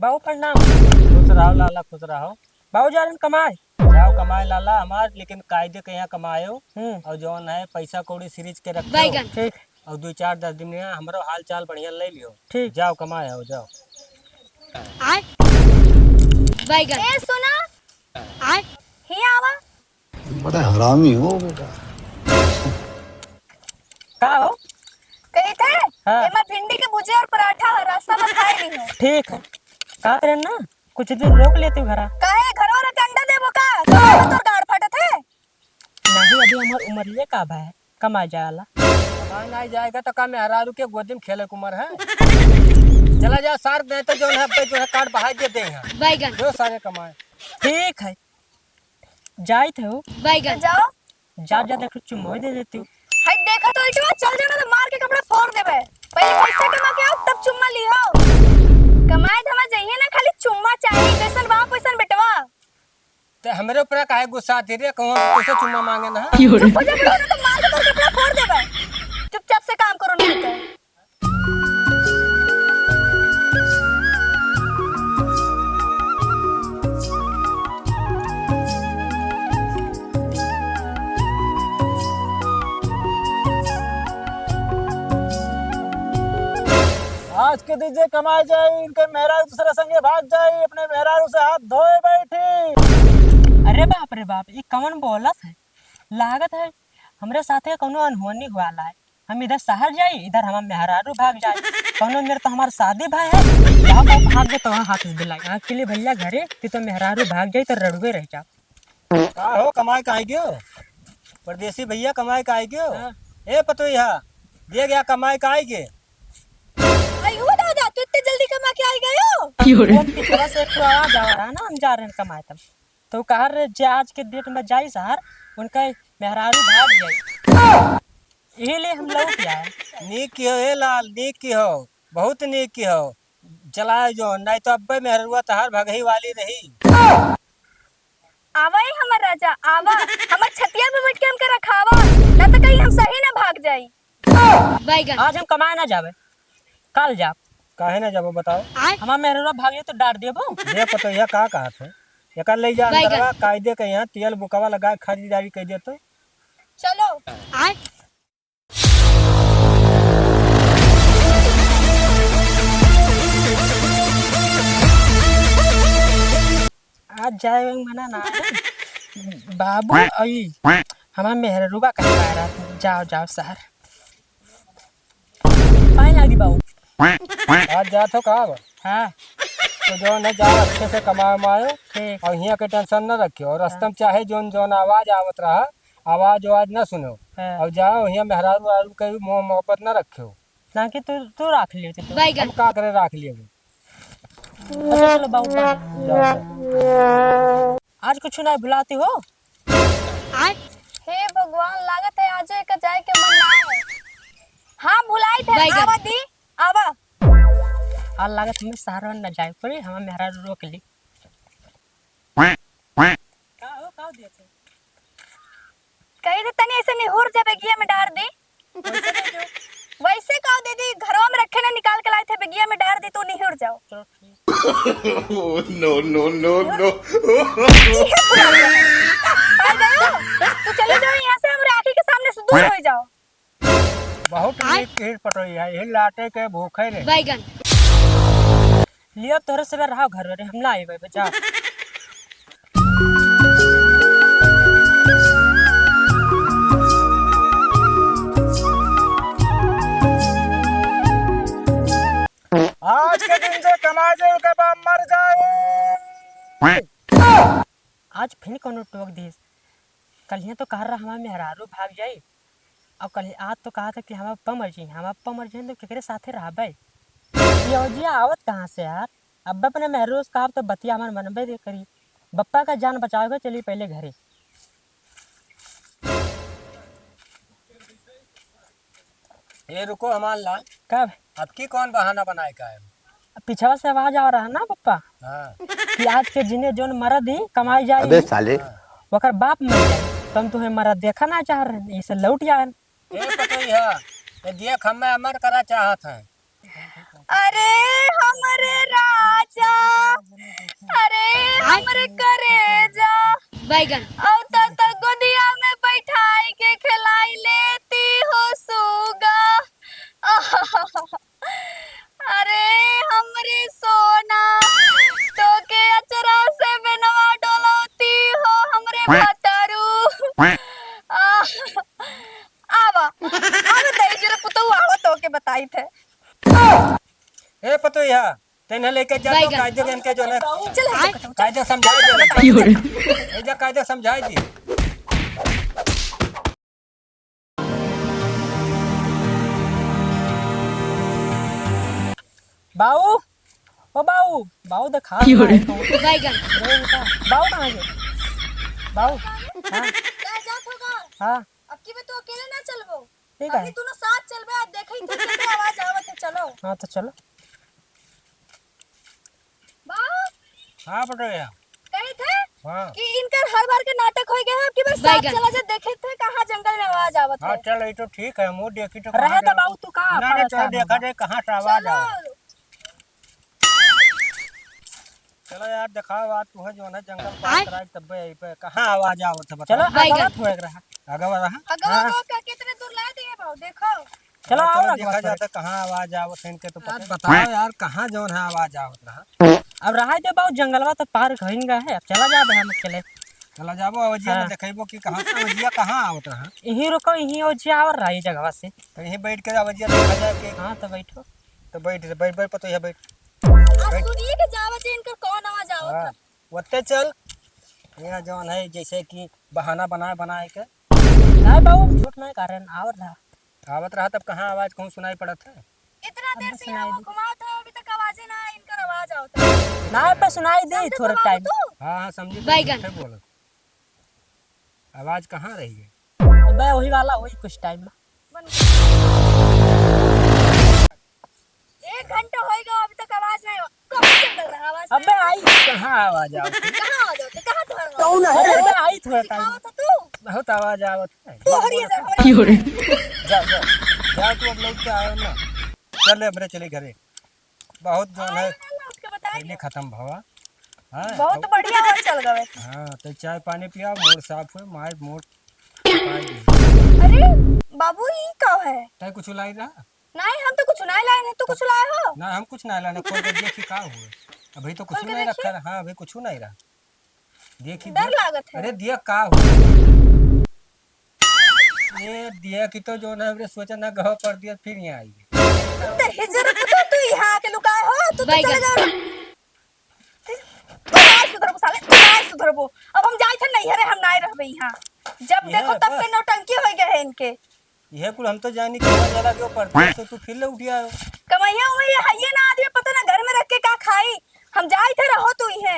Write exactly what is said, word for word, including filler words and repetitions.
बाबू प्रणाम। खुश रहो लाला, खुश रहो। बाबू जा रहे हैं कमाए। जाओ कमाए लाला हमार, लेकिन कायदे के यहाँ कमाएउ। हम्म। और जौन है पैसा कौड़ी सीरीज के रखेउ। ठीक। और दो चार दस दिन में हमरो हाल चाल बढ़िया ले लियो। ठीक। जाओ कमाए आओ, जाओ। आय। ए सुना। आय। हिया आवा। बड़ा हरामी हो बेटा। का हो? कही थे, हाँ। एमा भिंडी के भुजिया और पराठा है, रास्ता में खाए नहीं हो। ठीक है। का करें ना, कुछ दिन रोक लेती हूँ घरा। काहे, घरवा रह के अंडा देबो का? तोर गाड़ फाटत है। नहीं, अभी हमार उमरिये का बा है, कमाए जाए वाला। कमाए नहीं जाएगा तो का मेहरारू के गोदी में खेले के उमर है? चला जा सार, नहीं तो जो है, जो है काट बहाई दे दे यहाँ। जो सारे कमाए। ठीक है, जाइत हो। तो जाओ। जा, जा, देखो, चुम्मा दे देती हूँ। हाय, देखा तो इटवा, चल जाना तो मार के कपड़ा फोड़ देबे। पहले पैसा कमा के आओ, तब चुम्मा लिहो। कमाए धमा जइहे ना, खाली चुम्मा चाही, जैसन बाप वैसन बेटवा। ते हमरे ऊपर काहे गुस्सा आती रे? कहूँ कैसे चुम्मा मांगे ना? चुप हो जा, बुढ़ऊ, ना तो मार के तोर कपड़ा फोड़ देबे। चुपचाप से काम करो, नहीं तो। आज के दिन जे कमाए जाए, इनके मेहरारू दूसरे संगे भाग जाए, अपने मेहरारू से हाथ धोए बैठी। अरे बाप रे बाप, ई कवन बोलत है? लागत है हमरे साथे कौनो अनहोनी हुआ ला है। हम इधर शहर जाई, इधर हमार मेहरारू भाग जाए। कौनो मेर तो हमार शादी भाई है, जाओ भाई भाग गए तो वहाँ हाथ से बिलाई। अकेले भैया घरे, कि तो मेहरारू भाग जाई तो रड़ुए रह जाओ। का हो, कमाए का आई गयो? परदेसी भैया, कमाए का आई गयो? हाँ। ए पतोहिया, दे गया कमाए का आई गे? अयो दादा, तू इतने जल्दी कमा के आई गयो? वो पिछवा से एक ठो आवाज आ रहा ना, हम जा रहे हैं कमाए तब। तो कहा रे, जे आज के डेट में जाई शहर, उनका मेहरारू भाग जाई। यही लिए हम लौट आए। नीक की हो ए लाल, नीक की हो, बहुत नीक की हो। चलाए जो, नहीं तो अब्बे मेहरुआ तहार भगही वाली रही। आवा ए हमर राजा, आवा, हमर छतिया पे बैठ के हमके रखावा, ना तो कहीं हम सही ना भाग जाई। आज हम कमाए ना जावे, कल जाब। काहे ना जाबो बताओ? हमार मेहरुआ भाग जाई तो डांट देबो। दे पतोहिया का कहत है, एकर ले जा अंदरवा, कायदे के यहाँ तेल बुकवा लगा के खरीदारी कर दे तो। चलो। आज जाए वाला मना ना है। बाबू आई, हमार मेहरुआ का पारा। जाओ, जाओ शहर। पाए लागी बाबू। आज जात हो का अब? हाँ। तो जौन है जाओ अच्छे से कमाए मायो। ठीक। और हियाँ के tension न रखियो। और रास्ता में चाहे जौन जौन आवाज आवत रहा, आवाज वाज न सुनो। हाँ। और जाओ हियाँ मेहरारू आरू के भी मोह मोहब्बत न रखियो। ना कि तू, तू राख लियो, तू। हम का करे राख लियो? अच्छा, चलो बाबू, बाय। जाओ, जाओ। आज कुछ नहीं भुलाती हो? हे भगवान, लागत है आजो एक जाए के मन ना है। हाँ, भुलाई थे। आवा दी, आवा। आज लागत हमें शहर में न जाए पड़ी, हमार मेहरारू रोक ली। का हो, का देत हो? कही दे तनी ऐसे निहुर जा, बेगिया में डार दी। वैसे कह दो। वैसे कह दे दी, घरवा में रखे ना, निकाल के लाए थे, बेगिया में डार दी, तू निहुर जाओ। चलो ठीक। Oh, no, no, no, no। आ गयो? तू चले जाओ यहाँ से, हमरे आँखी के सामने से दूर हो जाओ। बहुत नीक चीज पटोई है, यही लाटे के भूखे रहे। लियो तोरे से रहो घर रे, हम ना आइबे, जाओ। आज के दिन जे कमा जाए, ओके बाप मर जाए। आज फिर कोनो टोक दिस। कलिया तो कह रहा हमार मेहरारू भाग जाई, और कल आज तो कहा था कि हम अब्बा मर जाई, हम अब्बा मर जाई तो केकरे साथे रहबे? ये औजिया आवत कहाँ से यार? अब्बा अपने मेहरारू से कहा तो बतिया हमार मनबे दे करी। बप्पा का जान बचाओगे, चली पहले घरे। ए, रुको हमार लाल। कब? अब की कौन बहाना बनाए का है? पिछवा से आवाज आ रहा ना पप्पा, हाँ। कि आज के जिने जोन मरद ही कमाई जाई, अबे साले। हाँ। ओकर बाप मर जाए, तो हम तुम्हें मरद देखा ना चाह रहे, इसे लौट जाए। ए पतोहिया, ये देख हमें अमर करा चाहत है। अरे हमरे राज जा, अरे हमरे करेजा, बैगन। औ त, त गोदिया में बैठाई के खिलाई लेती हो सुगा। अरे हमरे सोना, तोके अचरा से बेनवा डोलौती हो हमरे भतरू। आह, आवा, आवा दई जरा पुतऊ आवा तोके बताई थे। ए पतोहिया, तेने लेके जा तो बैगन। कायदे के इनके जो है चल, हट जा, कायदे समझाई दे। क्यों रे? ए जा कायदे समझाई दी। बाऊ, ओ बाऊ, बाऊ देखा क्यों रे? नहीं तो। बैगन। अरे बेटा, बाऊ कहाँ गए? बाऊ, हाँ। कहाँ जात होगा? हाँ। अब की बे तू अकेले ना चलबो। ठीक है। अभी दोनों साथ चलबे, आज देखई थे केते आवाज आवत है, चलो। हाँ, तो चलो। बाऊ। हाँ, पटोहिया। कही थे हाँ। कि इनकर हर बार के नाटक होई गए है, अब की बस साथ बैगन। चला जा, देखई थे कहाँ जंगल में आवाज आवत हाँ, है। चल, ये तो ठीक है, मुँह देखी तो रहे कहाँ दे जाओ। बाऊ, तू कहाँ ना, ना, पड़त चल, है देखा बाबा? दे, कहाँ से आवाज चलो। आवत। चलो यार, देखाओ आज तुहे जौन है जंगल पार आय। कराए, तब्बे यही पे कहाँ आवाज आवत है, बताओ। चलो, बैगन। आगवा थोड़ा रहा। आगवा रहा। आगवा हाँ। आगवा का कितने दूर ला दिए बाऊ, देखो। चलो, हाँ, आओ चलो, ना देखा घर पर। जाता कहाँ आवाज आवत है, इनके तो पता यार, नहीं। बताओ यार, कहाँ जौन है आवाज आवत रहा। अब रहा दे बाऊ, जंगलवा तो पार कहीं गए है, अब चला जाबे हम अकेले। चला जाबो, आवाजिया में हाँ। देखेबो कि कहाँ से आवाजिया कहाँ आवत रहा। यहीं रुको, यहीं आवाजिया आवत रहा, ये जगहवा से। तो यहीं बैठ के आवाजिया देखा जाए कि हाँ, तो बैठो। तो बैठ, बैठ, बैठ, पतोहिया बैठ। आ, बैठ। सुनिए के जावा जे इनकर कौन आवाज आवत हाँ, है। ओते चल। यहाँ जौन है जैसे कि बहाना बनाए, बनाए के। नहीं बाबू, हम झूठ नहीं कह रहे हैं, आवत रहा। आवत रहा तब कहाँ आवाज कहूँ सुनाई पड़त है? इतना देर अब से यहाँ सुनाई वो दी। घुमावत है, अभी तक आवाजे ना है, इनकर आवाज आवत है। ना पे सुनाई दी समझे थोड़ा तो बाबू टाइम। तू? हाँ, हाँ, समझी तो बैगन। झूठे बोलत। आवाज कहाँ रही है? अबे वही वाला, वही कुछ टाइम में। बन एक घंटा होई गवा, अभी तक आवाज नहीं आवा। कब से चल रहा आवाज अबे नहीं आवा? आई। कहाँ आवाज आवत है? कहाँ आवाज आवत है? कहाँ तोहर आवाज? कौन है? अरे अबे आई थोड़ा टाइम। सिखावत है तू? बहुत आवाज आवत है। तू हरिया जा, हरिया। क्यों रे? जा, जा। जा तू अब लौट के आयो ना। चल रे, हमरे चले घरे। बहुत जौन है, हाँ, उसके बताइए। पहले खत्म भवा। हाँ, बहुत तो बढ़िया आवाज चल गवे। हाँ, तो चाय पानी पिया, मोर साफ हुए, मार मोर पाई दे। अरे बाबू, ई का है? तै कुछ लाई रहा? नहीं, हम तो कुछ नहीं लाए हैं, तू कुछ लाए हो? ना, हम कुछ नहीं लाए, खोल के देखी का हुए। अभी तो कुछ खोल के नहीं देखी। रखा रहा, हाँ, अभी कुछ नहीं रहा। देखी, डर देख। लागत है। अरे, दिया का हुए? ए, दिया की तो जौन है, हमरे सोचा ना गवा पर दिया, फिर यहाँ आई। तो हिजर तो तू यहाँ आके लुकाए हो, तू तो बैगन। चले जाओ। तू ना सुधरबो साले, तू ना सुधरबो। अब हम जाई थे नैहरे, हम ना रहबे यहाँ। जब इहे देखो तब बस। के नौटंकी हो गए है इनके। इहे कुल हम तो जानी कि मर जाला के ऊपर, तो तू फिर ले उठिया हो। कमैया वही है, ये ना आदमी पता ना घर में रख के का खाई। हम जाई थे, रहो तू इहे।